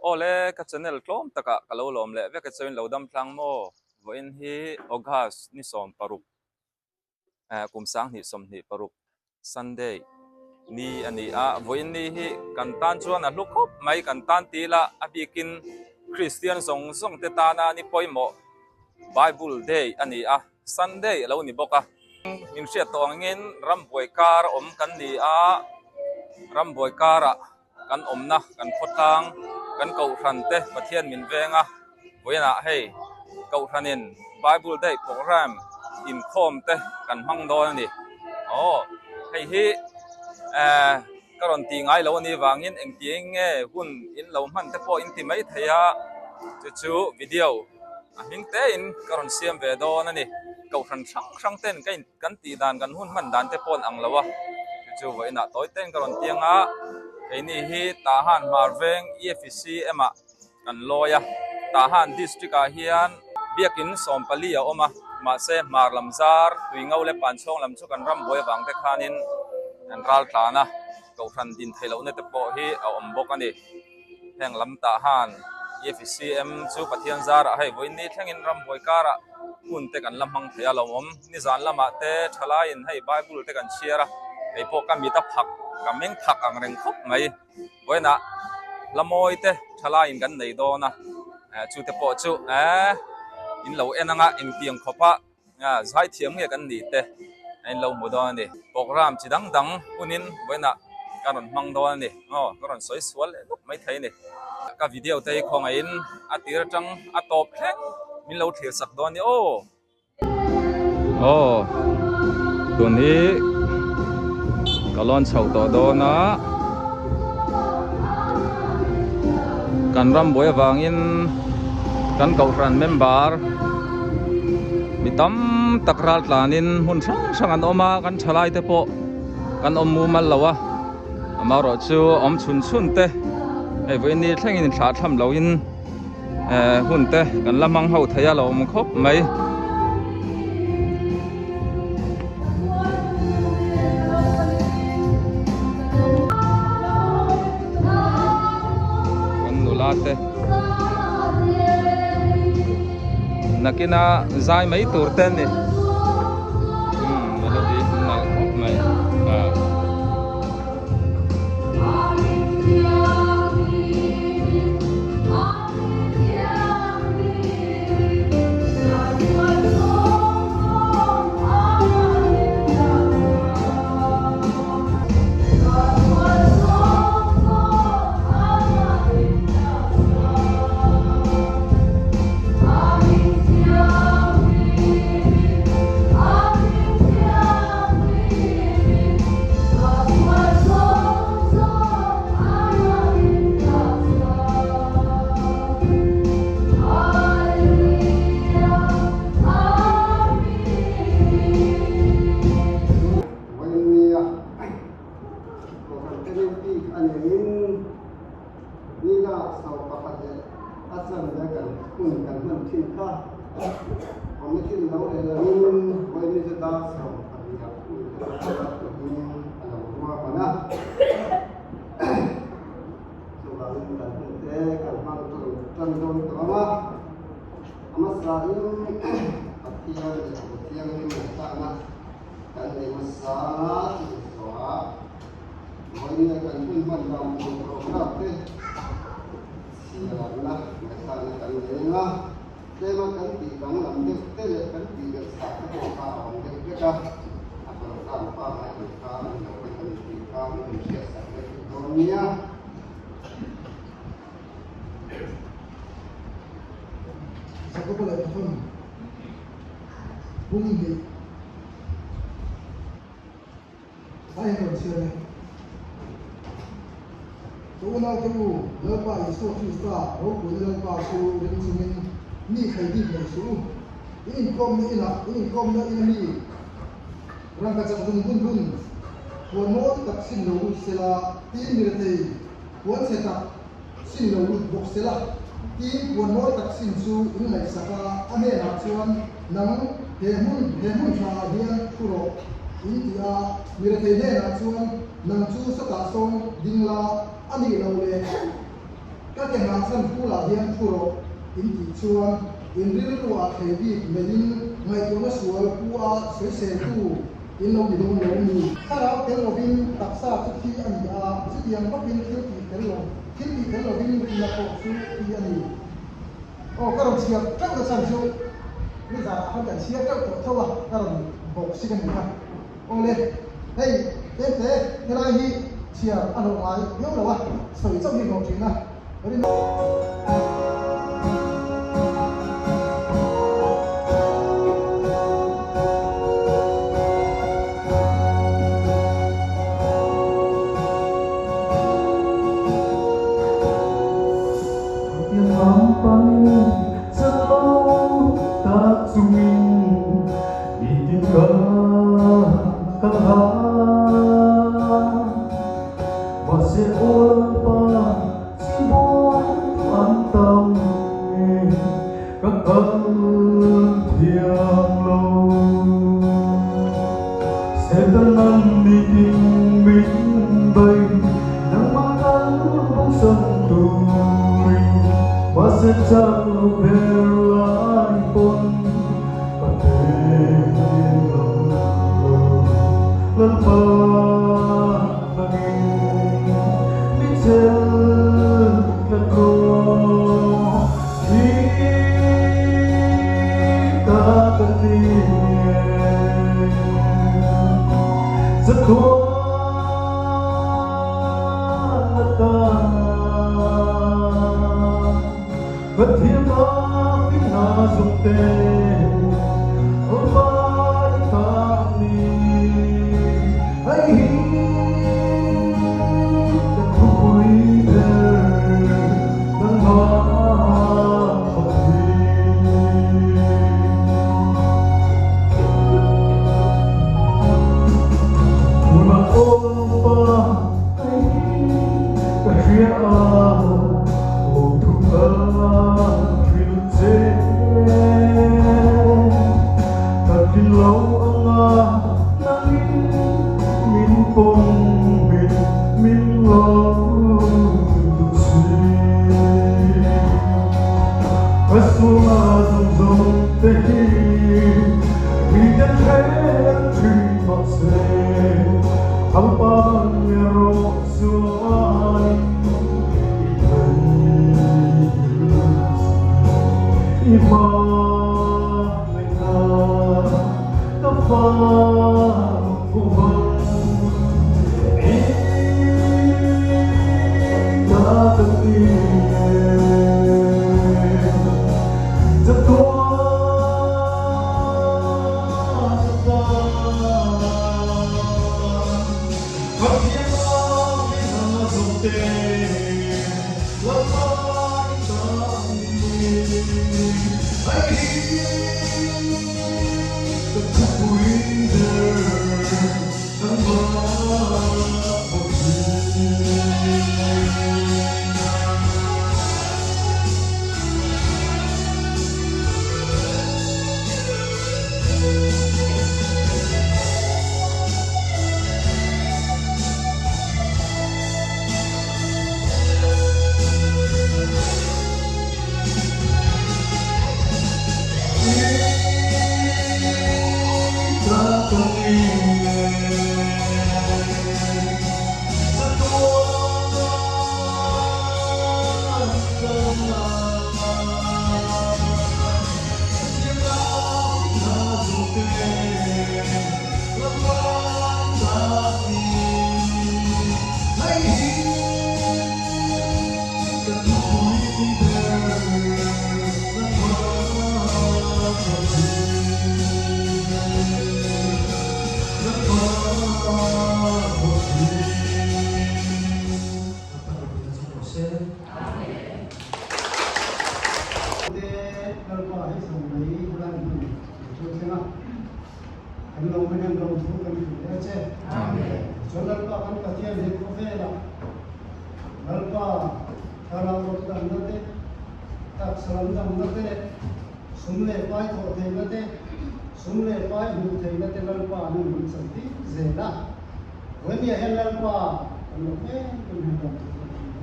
Awle, ka channel tlawm takah ka lo lawm leh vek e chuan lo dam tlang maw? Vawiin hi August ni 16 kum 2026 Sunday ni a ni a, vawiin ni hi kan tan chuan a hlu khawp mai, kan tan ti ila a bikin Kristian zawng zawng te tana ni pawimawh Bible Day a ni a. Sunday a lo ni bawk a. Min hriat tawh angin rambuai kar awm kan ni a, rambuai karah kan awmna kan khawtlang kan kohhran te Pathian min veng a, vawiinah hei kohhranin Bible Day program inkhawm te kan hmang dawn a ni. Aw hei hi eh ka rawn tih ngai lo a nih vangin engtiang nge hun in lo hman te pawh in ti mai thei a, chu chu video. A hming tein ka rawn siam ve dawn a ni. Kohhran hrang hrang ten ka in kan tih dan kan hun hman dan te pawh an ang lo a, chu chu vawiinah tawi ten ka rawn tiang a, keini hi Tahan Hmar Veng EFCM ah kan lawi a, Tahan District ah hian biakin 14 a awm a, mahse Hmar lam zar Tuingo leh Panchhawng lam chu kan ram buai avang te khanin kan ral tlan a, kohhran din theih lohna te pawh hi a awm bawk a ni. Heng lam tah han EFCM chu Pathian zarah hei vawiin ni thlengin rambuai karah hun te kan la hmang thei a lo awm. Nizan lamah te thalaiin hei Bible te kan chhiar a, kei pawh ka mit a phak, ka meng phak ang reng khawp mai. Vawiinah hla mawi te thalaiin kan nei dawn a, chu te pawh chu eh in lo en anga engtiang khawpa Zaithiam nge kan nih te a in lo hmu dawn a ni. Program chi dang dang hunin vawiinah ka rawn hmang dawn a ni. Aw ka rawn sawi sual leh nawk mai thei a ni. Ka video te hi khawngaihin a tir atang a tawp thleng min lo thlir sak dawn a ni aw. Aw tun hi ka lawn chhoh tawh dawn a. Kan ram buai avangin kan kohhran member mi tam tak ral tlanin hmun hrang hrang an awm a kan thalai te pawh kan awm mumal lo a amaherawh chu awm chhun chhun te hei vawiin ni thlengin inthlah tham loin eh hun te kan la hmang ho thei a lo awm khawp mai. Kan nula te nakina zai mai tur te ani umm melody nalh khawp mai ah. Vawinia Kohhran te bik a neiin nila 11 leh a chanve kan hun kan hman thin kha. Committee lo leh langin Vawinia chu dar 12 ah hun kan hman a turin a lo ruahman a. Chuvangin kan hun te kan hmang tan dawn tawh ang a. A hmasain Pathian leh a Thianghlim ngaihtlakna kan nei hmasa anga tih zawhah vawiin kan hun hman dan tur programme te chhiarna ngaihtlakna kan nei ang a. Tlema kan tih danglam deuh te leh kan tih belh chhah te pawh kha a awm deuh vek a, a programme pangngai ang kha a ni lo vek a ni tih kha min inhriatsak vek dawn nia. Jakoba lehkhathawn bung hnih a en rawn chhiar e. Ka unaute u, Lalpa Isua Krista ropuina Lalpa chu ring chungin mi thei bik nei suh u. In inkawmna inah, in inkawmna ina mi rangkachak zung bun bun puan mawi tak sin lo lut sela, tin mi rethei Puan chhe tak sin lo lut bawk se la, tiin puan mawi tak sin chu in ngaihsak a, a hnenah chuan, Nang, he hmun, he hmun thaah hian thu rawh, in ti a. Mi rethei hnenah chuan, Nang chu satah sawn ding la, a nih loh leh Ka ke nghahchhan phulah hian thu rawh in tih chuan in rilru ah thlei bik neiin ngaihtuahna sual pu a sawiseltu in lo ni dawn lo ni. Thlarau tel lovin taksa chu thi a ni a, chutiang bawkin thil tih tel lo thil tih tel lovin rinna pawh chu thi a ni. Aw ka rawn chhiar teuh na chhan chu nizanah khan kan chhiar teuh tawh tho a, ka rawn bawk sik a ni kha. Aw le, hei tlemte helai hi chhiar a hlawh ngai viau lo a, sawi chauh hi hlawh thin a. Rin.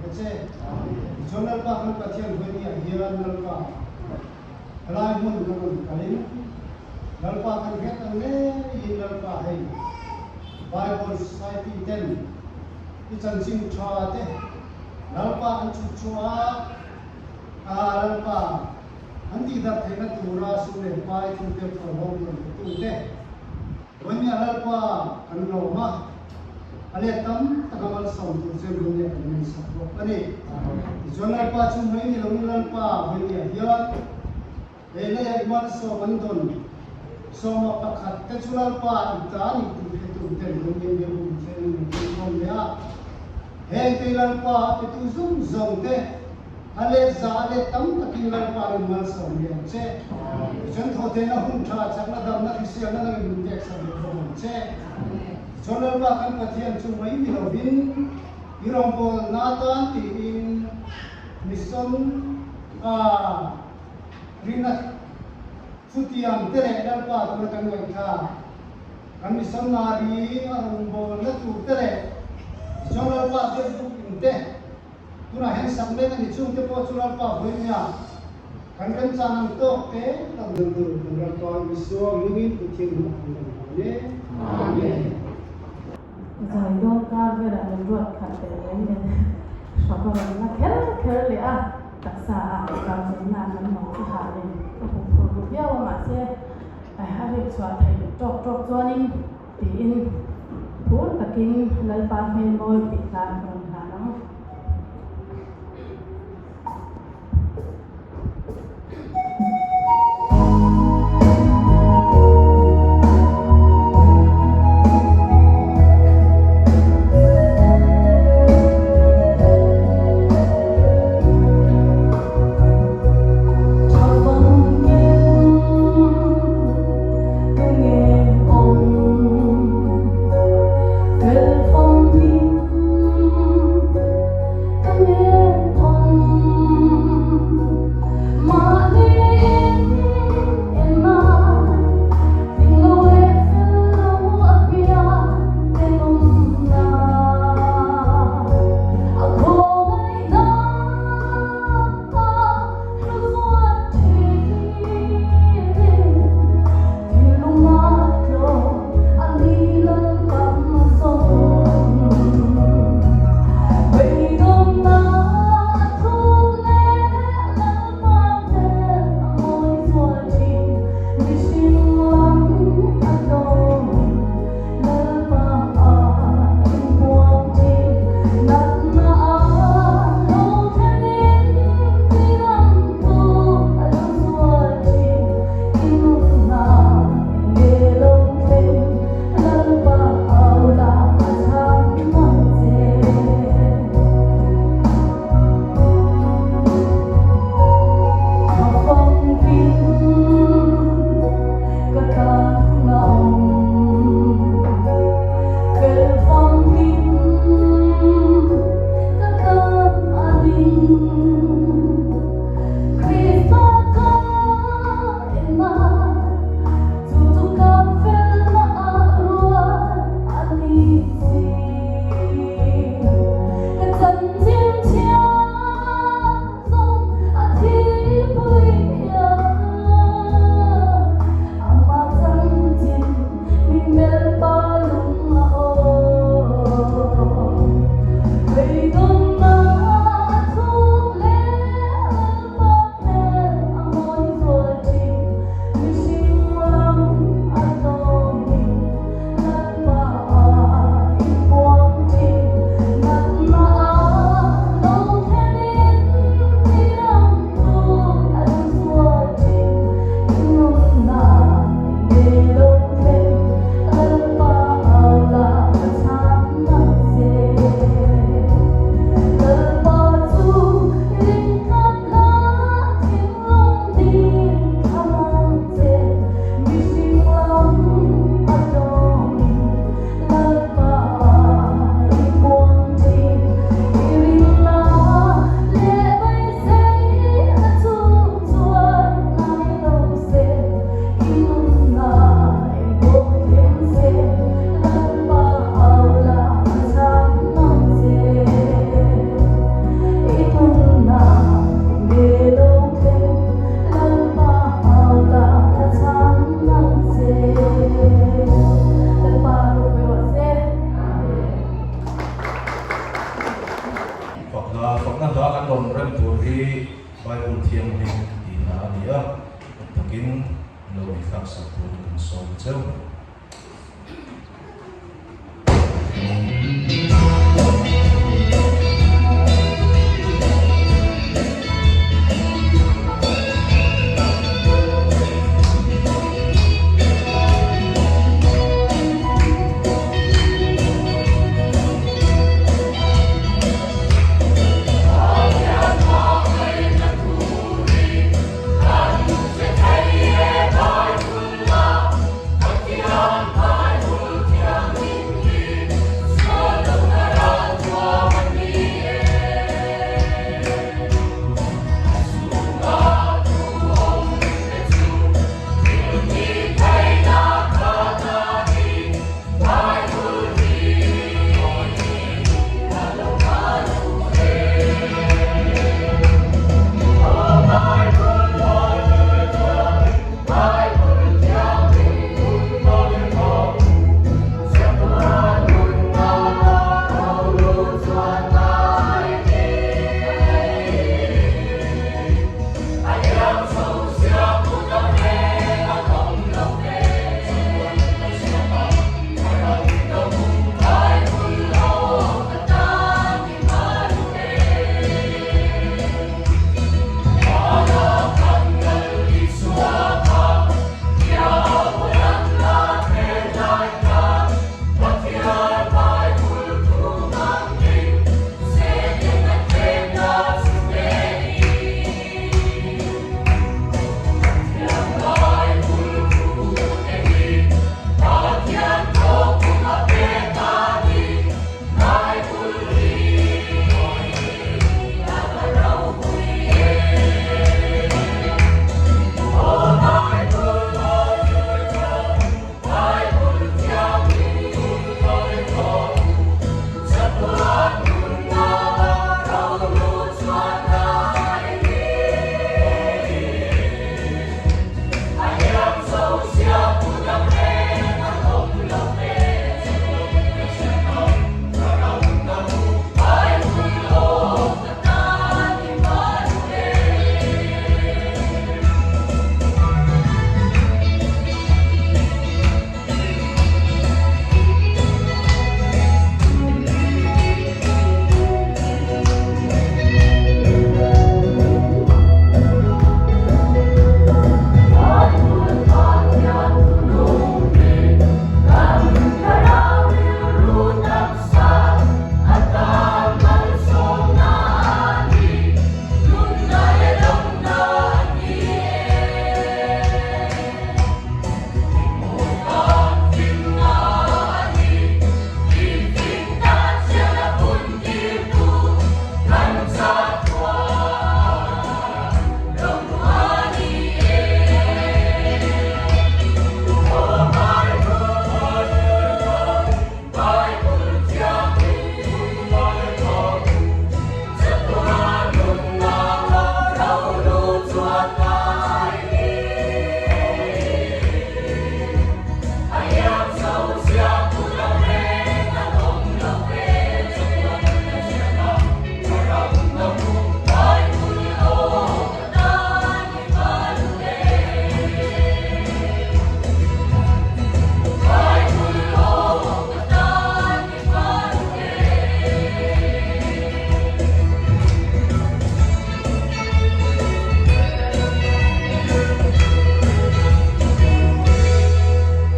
ta che. Tichuan Lalpa kan Pathian Vawinia hian Lalpa helai hmun kan rawn kalin Lalpa kan hriat ang ngeiin Lalpa hei Bible Society ten i chanchin tha te Lalpa an chhut chhuah a, Lalpa an tihdarh theihna tura sum leh pai thil pek thawhlawm rawn petu te Vawinia Lalpa kan lawm a, a let tam taka malsawm tur chuan Vawinia kan ngaihsak bawk a ni. Tichuan Lalpa chu mai ni loin Lalpa Vawinia hian he leiah i malsawm an dawn sawma pakhat te chu Lalpa i ta a nih tih hre tur ten Vawinia Biakbuk Pathianin min rinkhawm leh a. Heng te Lalpa a petu zawng zawng te A let za a let tam takin Lalpa in malsawm leh ang che. Tichuan thawhtheihna hun tha chakna damna hriselna nangin min pek sak leh bawk ang che. Tichuan Lalpa kan Pathian chu mai ni lovin i rawngbawlna atan tiin mission a rinna chutiang te leh Lalpa tuna kan ngaihthla kan missionary a rawngbawlna tur te leh tichuan Lalpa biakbuk in te Tunah hian sak mek a ni chungte pawh chu Lalpa vawinia kan remchan ang tawk te kan dam tur kan Lalpa Isua hmingin Pathian hnah kan dam hlan e. Amen. Zai dawn kar velah min ruat khat teh reng nen hra ka rawn la kher kher leh a, taksa ah kau chawmna kan mang chu hah nen ka hmu phur ru viau a mahse a rik chhuah theih tawk tawk chuanin Tiin phur takin Lalpa hmel mawi tih hla ka rawn hlan ang. hi Bible Thianghlim tih hla a ni a, takin lo ngaihthlak sak turin kan sawm cheu.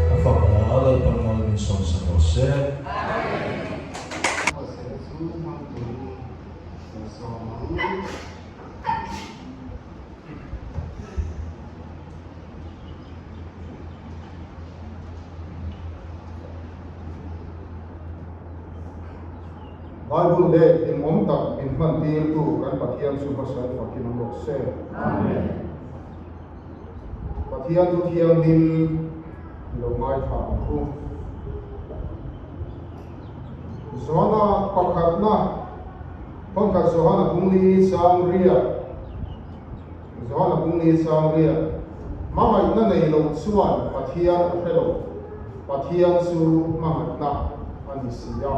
A fak a, Lalpan mal min sawn sak rawh se. Ruatsaih chu hmang turin kan sawm ang. Bible leh hlimawm tak min hmantirtu kan Pathian chu hmasa fakin awm rawh se. Amen. Pathian thu thianghlim i lo ngaithla ang u. Johana pakhatna, Thawnkhat Johana Bungli Chang Riat, Johana Bungli Chang Riat, Hmangaihna nei lo chuan Pathian a hre lo, Pathian chu hmangaihna a ni si a.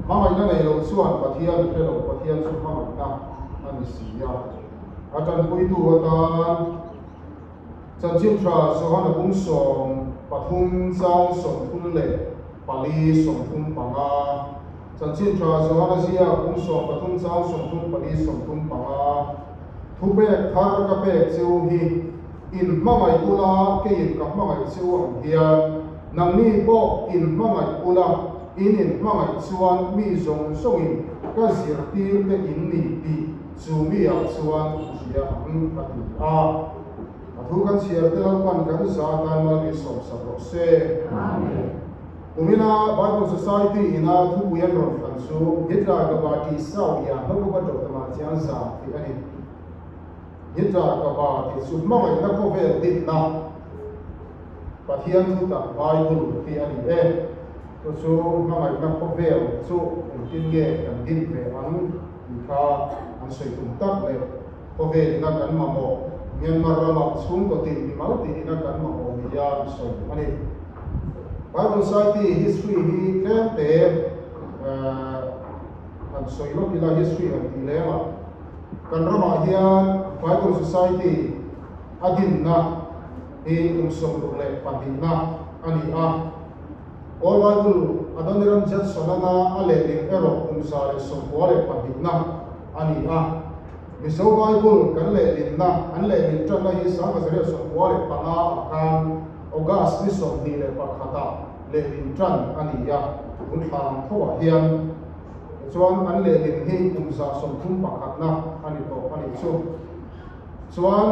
Hmangaihna nei lo chuan Pathian a hre lo, Pathian chu hmangaihna. a ni si a. A tanpuitu atan Chanchin Tha Johana bung 13 chang 34 35. Chanchin Tha Johana ziak bung 13 chang 34 35. Thupek thar ka pek cheu hi in hmangaih ula keiin ka hmangaih cheu ang hian nangni pawh in hmangaih ula in in hmangaih chuan mi zawng zawngin ka zirtir te in ni tih chu mi ah chuan hria ang a ti a. A thu kan chhiar te Lalpan kan za tan mal min sawmsak rawh se. Kumina Bible Society ina thupui an rawn hran chu Hitler ka ba tih sau ia hlauhawp a ṭawh tamah chian za tih a ni. Hitler ka ba tih chu hmangaihna khawvel dinna Pathian thutak Bible hi a ni e. Chu chu hmangaihna khawvel chu engtin nge kan din ve ang tih kha an sawi tum tak leh khawvel ina kan mamawh Myanmar ramah chhungkaw tih mimal tih ina kan mamawh nia an sawi a ni. Bible Society history hi tlemte han sawi lawk ila history han tih lem a, kan ramah hian Bible Society a dinna hi kum 62na a ni a, Old Bible Adoniram Judson-ana a lehling erawh kum 192na a ni a. Mizo Bible kan lehlinna, an lehlin tanna hi 1995 ah khan August ni 21 ah lehlin tan a ni a, tun thla ang tho ah hian. Tichuan an lehlin hi kum 131na a ni tawh a nih chu. Chuan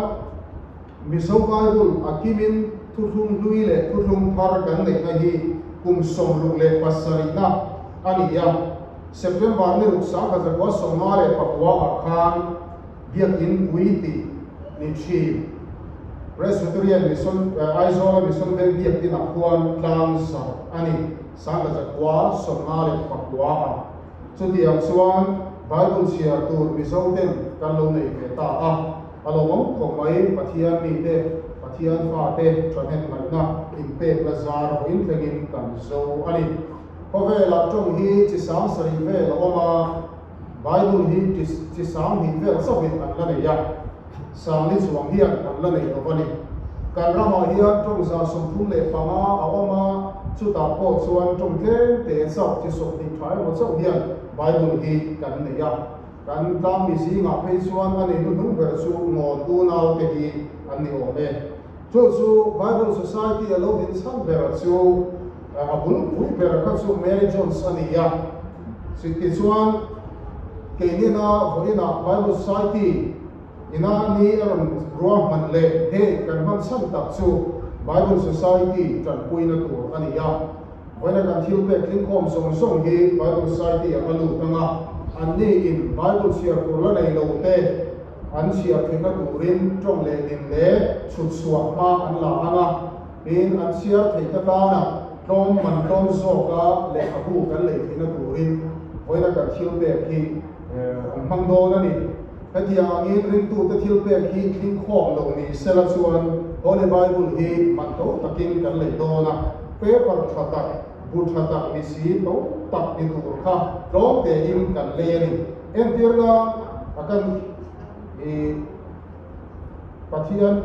Mizo Bible a kimin thuthlung hlui leh thuthlung thar kan neihna hi kum 67na a ni a. September ni ruk 1959 ah khan Biakin Pui tih ni thin Presbyterian Mission Aizawla Mission Veng Biakin ah khuan tlang zarh a ni 1959 ah. Chutiang chuan Bible chhiar tur Mizo ten kan lo nei ve ta a, a lo awm khawp mai Pathian mite, Pathian fate thahnem ngaihna inpekna zar vawiin thlengin kan zo a ni. Khawvelah tawng hi chi 7000 vel a awm a, Bible hi chi 2000 vel chauhin an la nei a, 40 chuang hian an la nei lo a ni. Kan ramah hian tawng 135 a awm a, chutah pawh chuan tawng tlem te chauh chi 20 tha emaw chauh hian Bible hi kan nei a. Kan tlangmi zingah phei chuan a nei hnuhnung ber chu ngawn unaute hi an ni awm e. Chu chu Bible Society a lo din chhan ber chu a bulpui ber kha chu Mary Jones a ni a. Tichuan, keinina vawiinah Bible Society ina ni a rawn ruahman leh date kan hman chhan tak chu Bible Society tanpuina tur a ni a. Vawiina kan thil pek tlingkhawm zawng zawng hi Bible Society ah a lut ang a, anni in Bible chhiar tur la nei lo te, An chhiar theihna turin tawng leh din leh chhut chhuah hma an la ang a, tin an chhiar theih ta tana tlawm man tlawm zawka lehkhabu kan lei theihna turin vawiina kan thil pek hi an hmang dawn a ni. Hetiang angin ringtute thil pek hi thlingkhawm lo ni sela chuan Holy Bible hi man to takin kan lei dawn a, paper tha tak, bu tha tak ni si to tak ni tur kha tlawm tein kan lei a ni. Entirna a kan i Pathian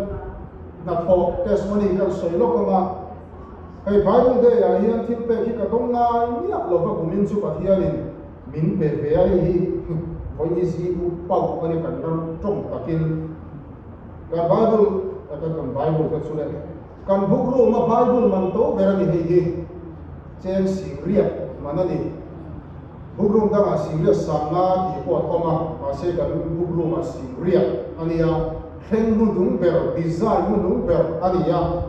hnathawh testimony kan sawi lawk ang a, hei Bible Day ah hian thil pek hi ka dawng ngai miah lo va kumin chu Pathianin min pe ve a, hei hi vawi zi u pauh a ni kan ram tawng takin kan Bible kan Bible ka chu le kan book room a Bible man to ber a ni hei hi cheng 80,000 man a ni. Book room dangah 150,000 tih pawh an awm a, mahse kan book room ah 80,000 a nia, thleng hnuhnung ber, design hnuhnung ber a ni a.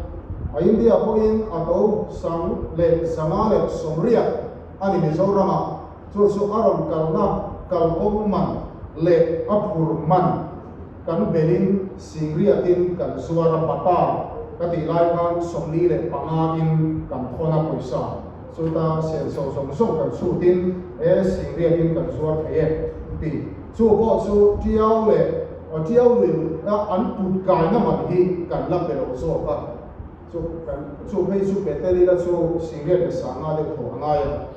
A India pawhin a to 1,580 a ni Mizoramah, chu chu a rawn kalna kalkawng man leh a phur man kan belin 80,000 in kan zuar a, bata ka tih lai khan 45 in kan thawn a pawisa. Chuta senso zawng zawng kan chhutin e 80,000 in kan zuar thei e ti. Chu pawh chu Tiau leh Tiau lui a an put kaina man hi kan la pe lo zawk a. Chu kan chu phei chu pe tel ila chu 1,500 deuh thaw a ngai a.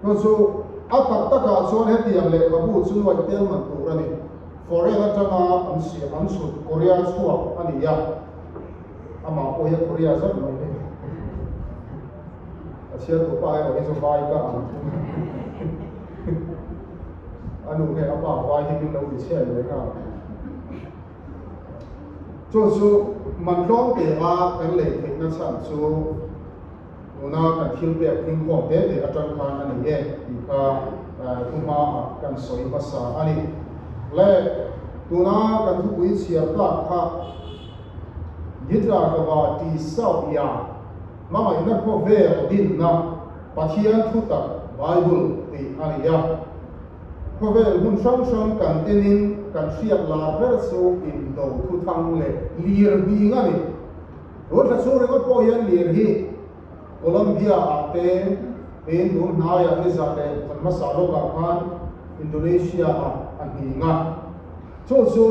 Chu chu a tak takah chuan hetiang lehkhabu chu nuaih tel man tur a ni. Foreign atanga an siam an chhut Korea chhuak a ni a, amah pawh hi a Korea zat mai ni. A chhiar tu pa erawh hi chu vai ka ang thung. A nu nge a pa vai hi min lo ti chhiat leh nghal. Chu chu man tlawm te a kan lei theihna chhan chu Tuna kan thil pek thingkhawm te te atang khan a ni e tih kha thu hmaah kan sawi hmasa a ni. Le, tuna kan thupui chhiar tak kha Guitar ka va ti sauh ia, hmangaihna khawvel dinna Pathian thutak Bible tih a ni a. Khawvel hmun hrang hrang kan enin kan hriat lar ber chu indo thuthang leh lirhning a ni. Tun thla chhung ringawt pawh hian lir hi Colombia ah te in tun hnaiah nizah leh kan hmasa lawkah khan Indonesia ah a hning a. Chu chu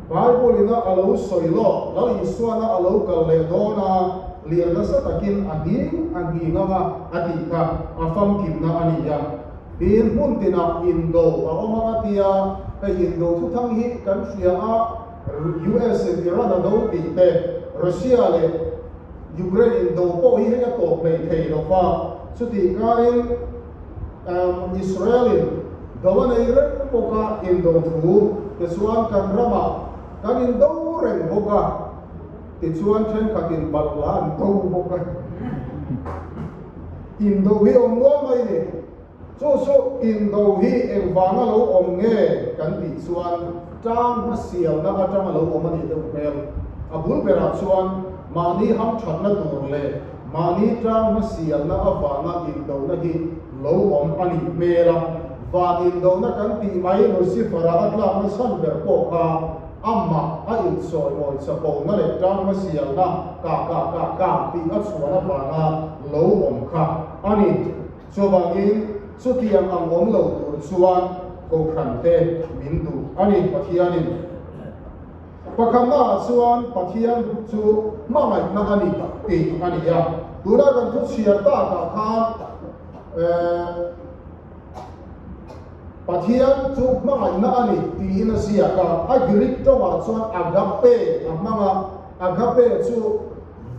Bible ina a lo sawi lawk, Lal Isuana a lo kal leh dawn a, lir nasa takin a hning a hning ang a a tih kha a famkimna a ni a. Tin, hmun tinah indo a awm ang a tia, hei indo thuthang hi kan hria a, US in Iran a do tih te, Russia leh Ukraine in do pawh hi hei a tawp hlei thei lo va, chutih karin Israel in do a nei reng bawk a, indo thu tichuan kan ramah kan indo reng bawk a, tichuan thenkhatin balhla an do bawk a, indo hi awm nual mai ni. Chu chu indo hi engvanga lo awm nge kan tih chuan tang hmasialna atanga lo awm a nih deuh hmel. A bul berah chuan mahni hamthatna tur leh mahni tang hmasialna avanga indona hi lo awm a nih hmel a. Van indona kan tih mai Lucifer-a a tlakna chhan ber pawh kha amah a insawimawi chapona leh tang hmasialna ka ka ka ka tih a chhuan avanga lo awm kha a ni. Chuvangin, chutiang ang awm lo tur chuan Kohhran te min duh a ni Pathianin. Pakhatnaah chuan Pathian chu hmangaihna a ni tih a ni a. Tuna kan thu chhiar takah khan Pathian chu hmangaihna a ni tiin a ziak a. A Greek tawngah chuan agape a hmang a. Agape chu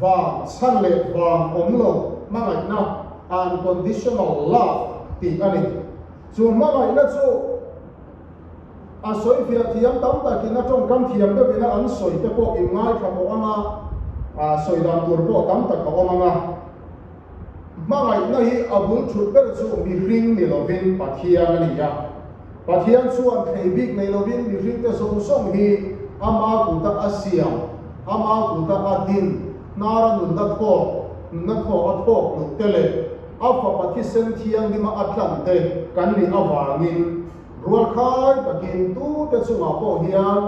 vang chhan leh vang awm lo hmangaihna, unconditional love, tih a ni. Chu hmangaihna chu a sawifiah thiam tam takin a tawngkam thiam deuhin a an sawi te pawh in ngaithla tawh ang a, sawi dan tur pawh tam tak a awm ang a. Hmangaihna hi a bul thut ber chu mihring ni lovin Pathian a ni a. Pathian chuan thei bik nei lovin mihringte zawng zawng hi ama kuta a siam, ama kuta a din, hnara nunna thawk, nunna thawk a thawk luh te leh a fapa thisen thianghlima a tlan te kan nih avangin rualkhai takin tute chungah pawh hian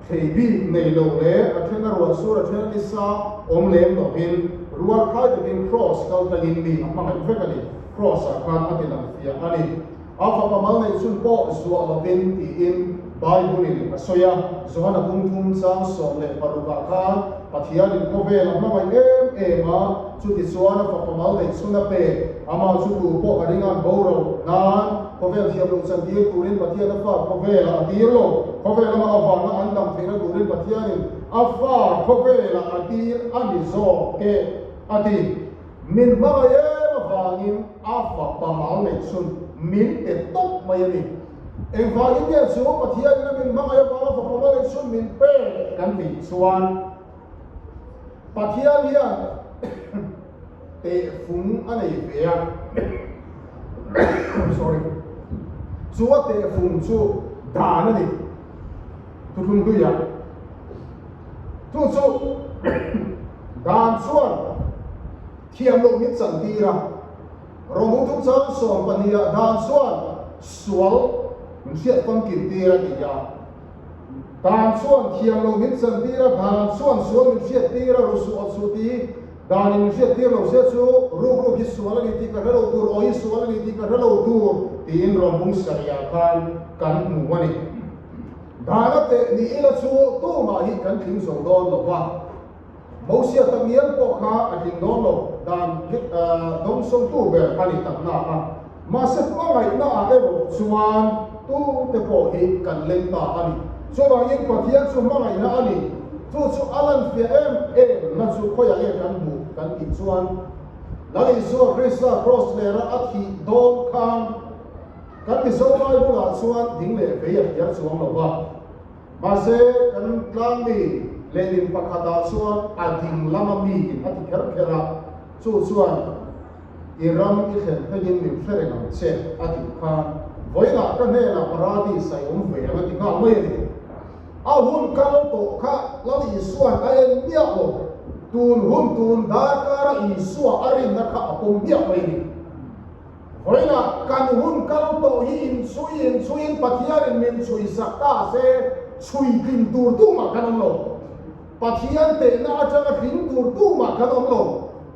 thei bik nei lo leh a then a ruah sur a then a nisa awm lem lovin rualkhai takin Kraws kal tlangin mi a hmangaih vek a ni. Kraws-ah khan a ti lang fiah a ni. A fapa mal neih chhun pawh zuah lovin tiin Bible-in a sawi a. Johana bung thum chang 16 ah khan Pathianin khawvel a hmangaih em em a, chutichuan a fapa mal neih chhun a pe. Amah chu tu pawh a ring a, boral nan khawvel thiam loh chantir turin Pathian a fa khawvelah a tir lo. Khawvel lama avanga an dam theihna turin Pathianin a fa khawvelah a tir a ni zawk e, a ti. Min hmangaih em avangin a fapa mal neih chhun min pe tawp mai a ni. Engvangin nge chu Pathianin a min hmangaih avanga fapa mal neih chhun min pe kan tih chuan Pathian hian tehfung a nei ve a, sorry, chu a tehfung chu dan a ni, thuthlung hluiah. Chu chu dan chuan thiam loh min chantir a, Rawhmu chungchang 12 ah dan chuan sual min hriat famkim tir a ti a. Dan chuan thiam loh min chantir a, dan chuan sual min hriat tir a, rusuh awt suh ti danin min hriat tir lo se chu ruk ruk hi sual a ni tih ka hre lo tur, aw hi sual a ni tih ka hre lo tur tiin Rawhmung sarihah khan kan hmu a ni. Dana teh ni ila chu tumah hi kan tling zo dawn lo va, Mosia takngial pawh kha a tling dawn lo, dan dawngsawmtu ber a ni tak na a. Mahse hmangaihna ah erawh chuan tute pawh hi kan leng ta a ni. Chuvangin Pathian chu hmangaihna a ni. Chu chu a lanfiah em em na chu khawiah nge kan hmuh kan tih chuan Lal Isua Krista Kraws lera a thih dawn khan kan Mizo Bible-ah chuan ding leh vei a hliar chuang lo va. Mahse, kan tlangmi lehlin pakhatah chuan a ding lama miin a ti kher kher a, chu chuan I ram i thlen thlengin min hre reng ang che a tih khan vawiinah ka hnenah Paradis a i awm ve ang a ti nghal mai a ni. A hun kal tawh kha Lal Isua'n a en miah lo, tun hun tun darkara Isua a rinna kha a pawm miah mai a ni. Vawiinah kan hun kal tawh hi inchhui inchhuiin Pathianin min chhui sak ta se chhui tlin tur tumah kan awm lo. Pathian tehna atanga tling tur tumah kan awm lo.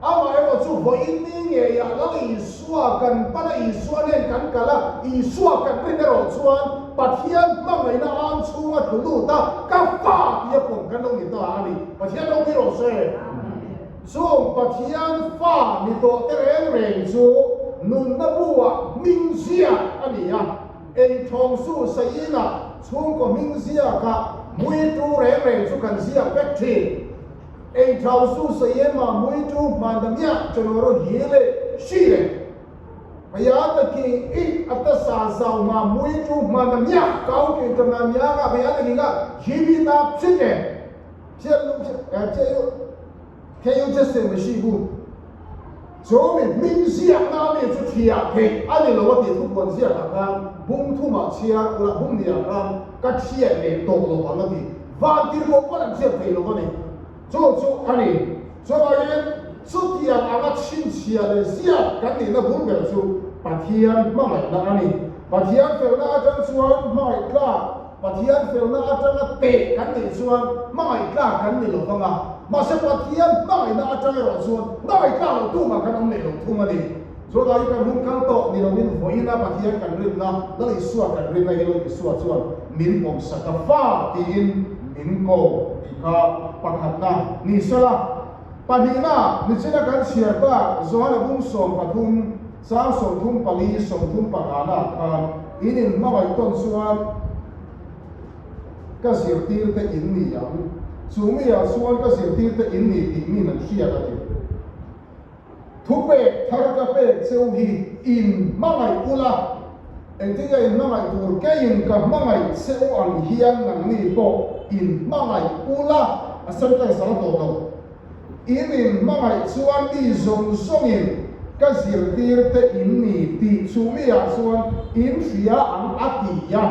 Amaherawh chu vawiin ni ngeiah Lal Isua kan pan a, Isua nen kan kal a, Isua kan rin erawh chuan Pathian hmangaihna ang chhunga tlu lut a, ka fa tia pawm kan lo ni ta a ni. Pathian ropui rawh se. Chung Pathian fa ni tawh te reng reng chu nunna bu-ah hming ziak a ni a, ei thawng su sainah chhungkaw hming ziakah mui tu reng reng chu kan ziak vek thin. Ei thawng su saima mui tu hmandamiah chanoro hi le hri le Paya taki i ata sa zau ma mui tu hmandamiah kau ki tama mia nga paya taki nga hi bi ta psit e 天有这什么事故？chu mi hming ziakna mi chu thiah theih a ni lo a tih thu puan ziakah khan bung thumah chhiar ula bung niah khan ka thiat leh tawh lo ang a ti. Van tirhkoh pawn an thiat thei lo a ni. Chu chu a ni. Chuvangin chutiang anga chhinchhiah leh ziak kan nihna bul ber chu Pathian hmangaihna a ni. Pathian felna atang chuan hmangaih tlak Pathian felna atanga teh kan nih chuan hmangaih tlak kan ni lo vang a, mahse Pathian hmangaihna atang erawh chuan hmangaih tlak loh tumah kan awm leh lo thung a ni. Chutah hi kan hun kal tawh ni loin vawiina Pathian kan rinna, Lal Isua kan rinna hi Lal Isua chuan min pawmsak a, fa tiin min ko tih kha pakhatna ni sela. Pahnihna, nichina kan chhiar tak Johana bung 13, Chang 34, 35 ah khan in inhmangaih tawn chuan ka zirtir te in ni ang, chu mi ah chuan ka zirtir te in ni tih min an hriat a ti. Thupek thar ka pek cheu hi in hmangaih ula, engtin nge in hmangaih tur keiin ka hmangaih cheu ang hian nangni pawh in hmangaih ula, a sentence a la tawh lo. In inhmangaih chuan mi zawng zawngin ka zirtir te in ni tih chu miah chuan in hria ang a ti a.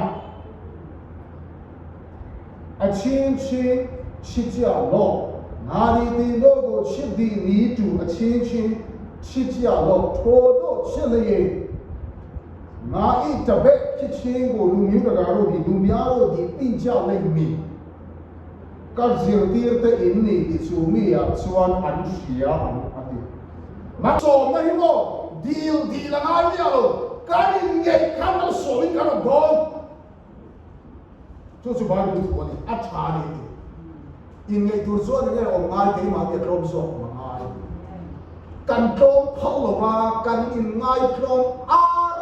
A chhing chhing chhi chiah lo. Nga ni ti lo do chhi di ni tu a chhing chhing chhi chiah lo thaw do chhi le ye. Nga i ta be khi chhing go lu miu ta ga ro di lu mia ro di pin chia le mi. Ka zirtirte in ni tih chu mi ah chuan an hria ang a ti. Malsawmna hi maw dil dil a ngai miah lo, kan inngeih khan malsawmin kan awm dawn. Chu chu Bible thu a ni, a tha a ni tih. Inngeih tur chuan enge awm ngai keimahni a tlawm zawk awm a ngai. Kan tlawm phal lo va, kan inngai tlawm ar,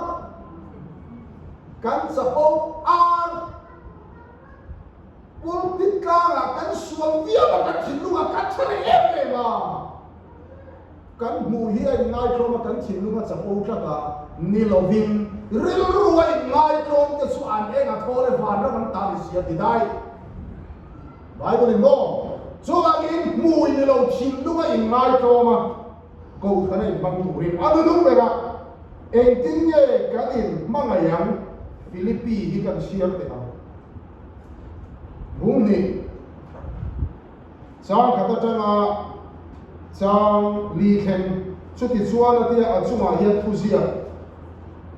kan chapo ar. Pulpit tlangah kan sual viau a, kan thinlungah kan tha leh em em a. Kan hmuh hi a inngaitlawm a, kan thinlung a chapo tlat a, ni lovin rilru a inngaitlawm te chu an eng a thaw le vanram an ta ni si a ti daih. Bible in maw? Chuvangin hmui ni lo thinlung a inngaitlawm a, kohhran a inhmang turin a nunung ber a, engtin nge kan inhmangaih ang? Philippi hi kan chhiar teh ang. Bung hnih, chang khat atanga chang li thleng, chuti chuan a tia a chungah hian thuziak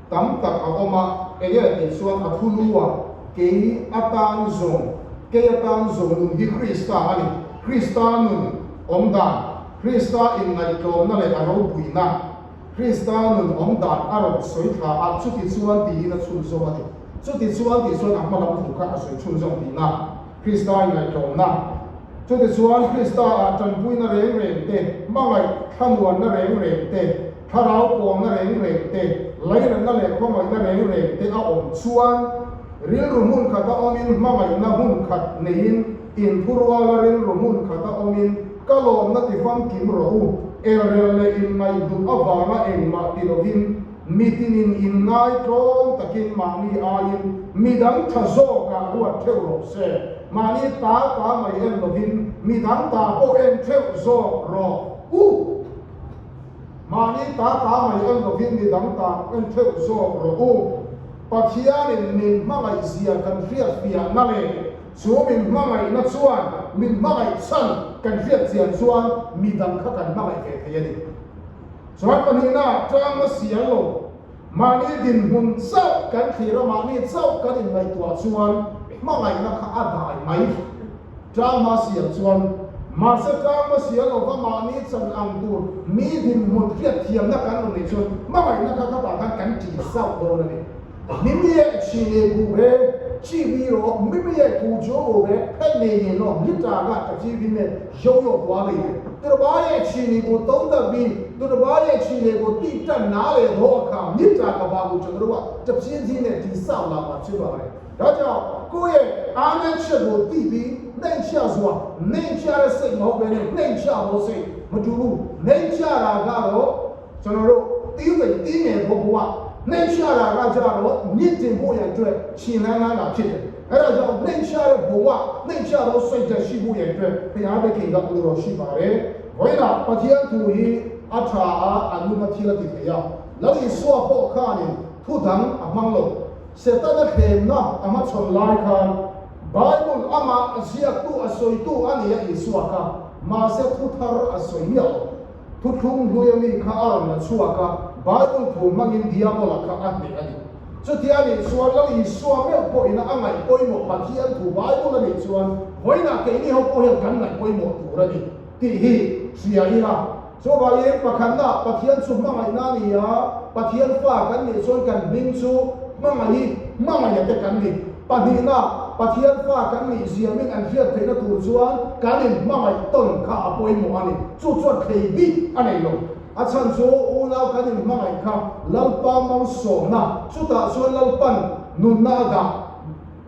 tam tak a awm a, enge tih chuan a thu lu a, kei atan zawng, kei atan zawng nun hi Krista a ni, Krista nun awm dan, Krista inngaihtlawmna leh a ropuina, Krista nun awm dan a rawn sawi thla a, chuti chuan tiin a chhunzawm a ni. Chuti chuan tih chuan a hma lam thu kha a sawi chhunzawm tihna, Krista inngaihtlawmna. Chuti chuan Krista-ah tanpuina reng reng te, hmangaih thlamuanna reng reng te, thlarau pawlna reng reng te, lainatna leh khawngaihna reng reng te a awm chuan. Rilru hmun khata awmin hmangaihna hmun khat neiin inthuruala rilru hmun khata awmin ka lawmna ti famkim rawh u. Elrel leh inngaihduh avanga engmah ti lovin mitinin inngai tlawm takin mahni aiin midang tha zawkah ruat theuh rawh se. Mahni ta ta mai en lovin midang ta pawh en theuh zawk rawh u. Mahni ta ta mai en lovin midang ta en theuh zawk rawh u. Pathianin min hmangaih zia kan hriat fiahna leh chu min hmangaihna chuan min hmangaih chhan kan hriat chian chuan midang kha kan hmangaih ve thei a ni. Chuan pahnihna, tangna sial lo, mahni dinhmun chauh kan thlir a, mahni chauh kan inngaihtuah chuan hmangaihna kha a dai mai. Tlanghma sial chuan, Mahse tlanghma sial lova mahni chan ang tur mi dinhmun hriatthiamna kan rawn neih chuan hmangaihna kha khatah khan kan ṭih zauh dawn a ni. Mimi e chi ne ku ve, chi vi ro, mimi e ku chu u ve, phet nei ne no, ni ta ga ta chi vi me, yo yo kua lei ve. Tur ba e chi ni ku tong da vi, tur ba e chi ne ku ti tan na le tho a kham, ni ta ka ba ku chang ru a, ta chi thi ne ti sau la ma chi ba le. 大家好，各位阿内切无地比，内切是话，内切的水冇变的，内切无水，没住路，内切那个罗，ကျွန်တော်တို့တီးဝင်တီးငယ်ဖို့ဘဝနှိမ့်ချတာကကြတော့မြင့်တင်ဖို့ရန်အတွက်ရှင်လန်းလန်းတာဖြစ်တယ်။အဲဒါကြောင့်နှိမ့်ချတဲ့ဘဝနှိမ့်ချသောစိတ်ဓာတ်ရှိဖို့ရန်အတွက်ဘုရားသခင်ကဘုလိုတော်ရှိပါတယ်။ဝိလာပတိယသူဟိအထာအာအနုမတိလတိထေယလလီဆွာပောခါနေထုဒံအမန်းလို့ Setana thlemna a hmachhawn lai khan Bible amah a ziaktu, a sawitu a ni a Isua kha, mahse thu thar a sawi miah lo. Thuthlung hlui ami kha a rawn la chhuak a, Bible thu hmangin Diabola kha a hneh a ni. Chuti a nih chuan Lal Isua meuh pawhin a ngaih pawimawh Pathian thu Bible a nih chuan vawiinah keini ho pawh hian kan ngaih pawimawh tur a ni tih hi hria ila. Chuvangin pakhatna Pathian chu hmangaihna a ni a, Pathian fa kan nih chuan kan hming chu hmangaihi, hmangaiha te kan ni. Pahnihna, Pathian fa kan nih ziamin an hriat theihna tur chuan kan inhmangaih tawn kha a pawimawh a ni. Chu chuan thlei bik a nei lo. A chhan chu unau kan inhmangaih kha Lalpa malsawmna, chutah chuan Lalpan nunna a dah.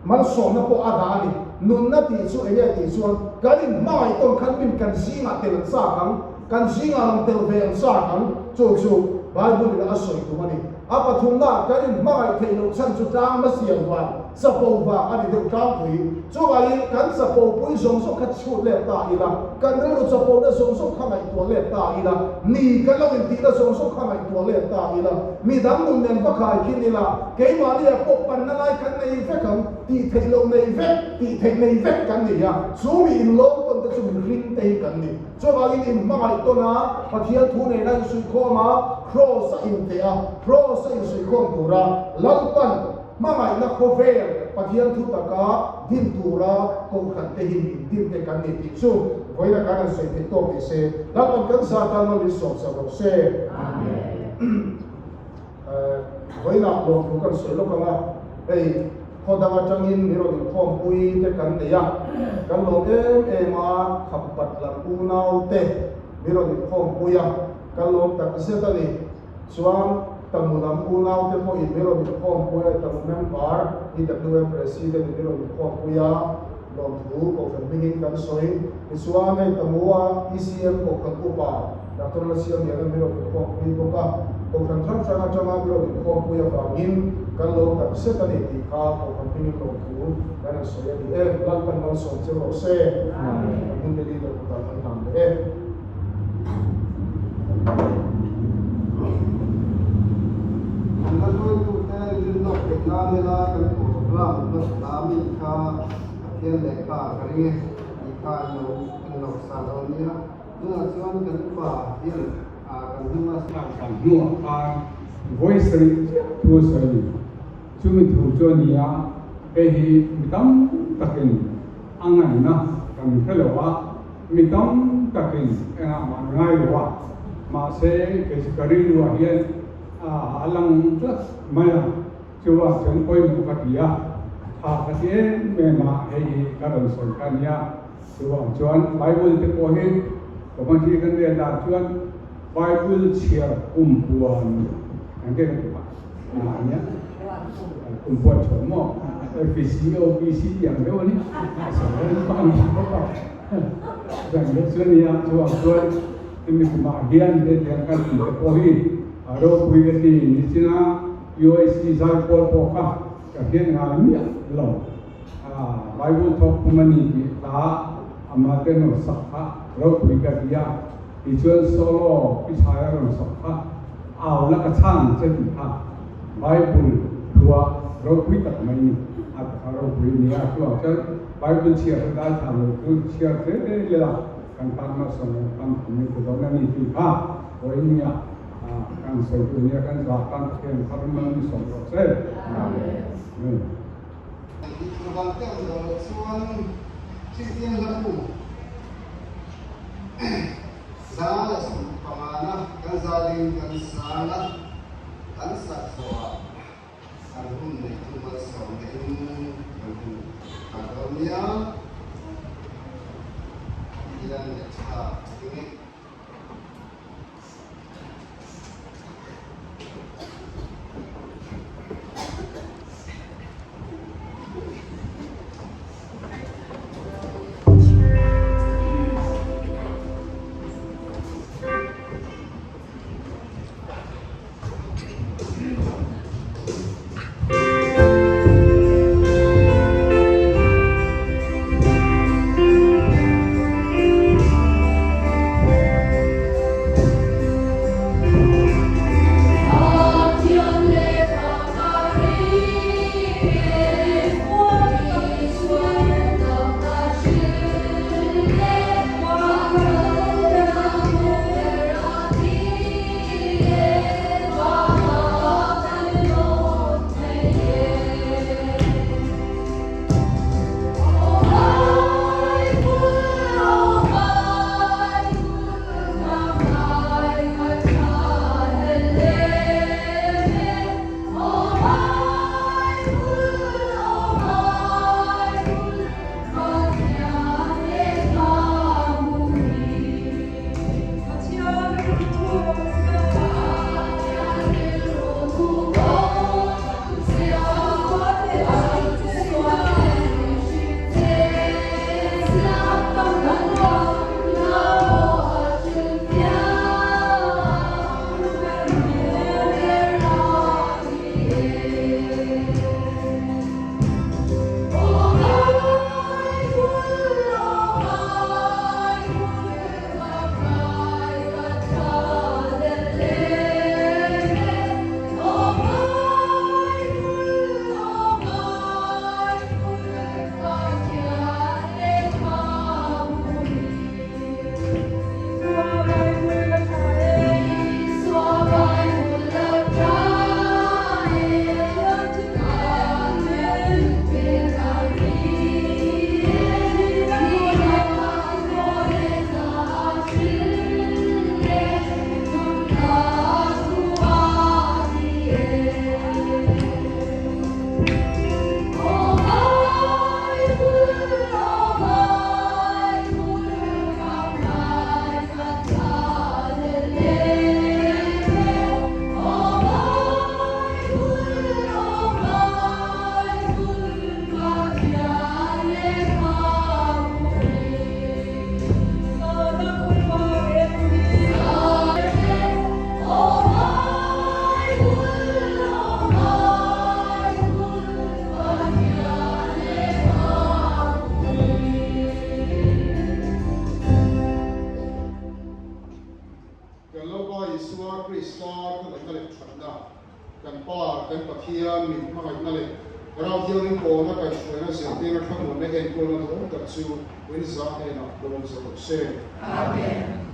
Malsawmna pawh a dah a ni. Nunna tih chu eng nge tih chuan kan inhmangaih tawn khan min kan zingah tel an chak ang, kan zingah rawn tel ve an chak ang, chu chu Bible in a sawi tum a ni. A pathumna, kan inhmangaih theih loh chhan chu tlang hmasiam vang, chapo vang a ni deuh tlangpui. Chuvangin kan chapo pui zawng zawng kha chhut let ta ila, kan rilru chapona zawng zawng kha ngaihtuah let ta ila, ni kan lo intihna zawng zawng kha ngaihtuah let ta ila, midang nun nen va khai khin ila, Keimahnia pawh panna lai kan nei vek ang, tih theih loh nei vek, tih theih nei vek kan ni a, chu mi inlawm tawn te chu mihring te hi kan ni. Chuvangin inhmangaih tawn a, Pathian thu nena insuihkhawm a, Kraws a inteh a, Kraws a insuihkhawm tura Lalpan hmangaihna khawvel Pathian thu taka din tura kohhran te hi min din te kan ni tih chu vawiina kan han sawi theih tawk ni se. Lalpan kan zat a, mal min sawm sak rawh se. Amen. Vawiinah lawmthu kan sawi lawk ang a, hei khaw dang atangin mi rawn inkhawmpui te kan nei a, kan lawm em em a, khampat lam unau te mi rawn inkhawmpui a, kan lawm tak zet a ni. Chuan Tamu lam unau te pawhin mi rawn inkhawmpui a, Tamu member EWM President in mi rawn inkhawmpui a, lawmthu Kohhran hmingin kan sawi. Tichuan hei Tamu-a ECM Kohhran Upa Doctor Lalsiamliana mi rawn inkhawmpui bawk a, Kohhran hrang hrang atanga mi rawn inkhawmpui avangin kan lo tak zet a ni tih kha Kohhran hmingin lawmthu kan han sawi a ni e. Lalpan malsawm che rawh se. Kan hnungte leader kutah kan hlan leh e. Kan la hruaitute rinlawk theih nan helai kan program hmasa mi kha Pathian lehkha ka ring e tih kha an lo an lo sa dawn nia. Tunah chuan kan upa hian kan hnunga Kan hnuah khan vawi sarih chiah thu a sawi a ni. Chumi thu chu a ni a, hei hi mi tam takin a ngaihna kan hre lo a, mi tam takin engah mah an ngai lo a, mahse kei chu ka rilruah hian a lang tlat mai a. Chuvang chuan pawimawh ka ti a, tha ka ti em em a, hei hi ka rawn sawi kha a nia. Chuvang chuan Bible te pawh hi Committee kan rel dan chuan Bible chhiar kum puan eng nge ka ti pah a nia, kum puan chhuah maw? FPC, OPC tih ang deuh a ni. Sawi pa ni bawk a. Chuan deuh chu a ni a, chuvang chuan hemi kumah hian hetiang kan tih te pawh hi a ropui ka ti. Nichina UAC zaipawl pawh kha ka hriat ngai miah lo. Bible thawk khum a ni tih hla ama te rawn sak kha ropui ka ti a, tichuan solo pichai a rawn sak kha au la ka chhang che tih kha Bible thua ropui tak mai ni a ti kha ropui a ni a, chuvang chuan Bible chhiar hi dai thla lo chu chhiar zel ila kan tan malsawm leh tam tham mai te dawn a ni tih kha vawiin ah kan sawi tur nia kan zah tan Pathian thar mal min sawm rawh se. Amen. Thurvan te awm dawn loh chuan Kristian hla bu 115 na kan zalin kan sang a, kan sak zawhah kan hun neitu malsawmna in kan hun kal dawn nia. Tihian ngaihthlak a ding e. Kan Lalpa Isua Krista khawngaihna leh thatna, kan Pa, kan Pathian min hmangaihna leh Thlarau Thianghlim pawlna kaihhruaina zirtirna thlamuanna enkawlna duhawm tak chu in zah hnenah dawng zo rawh se. Amen.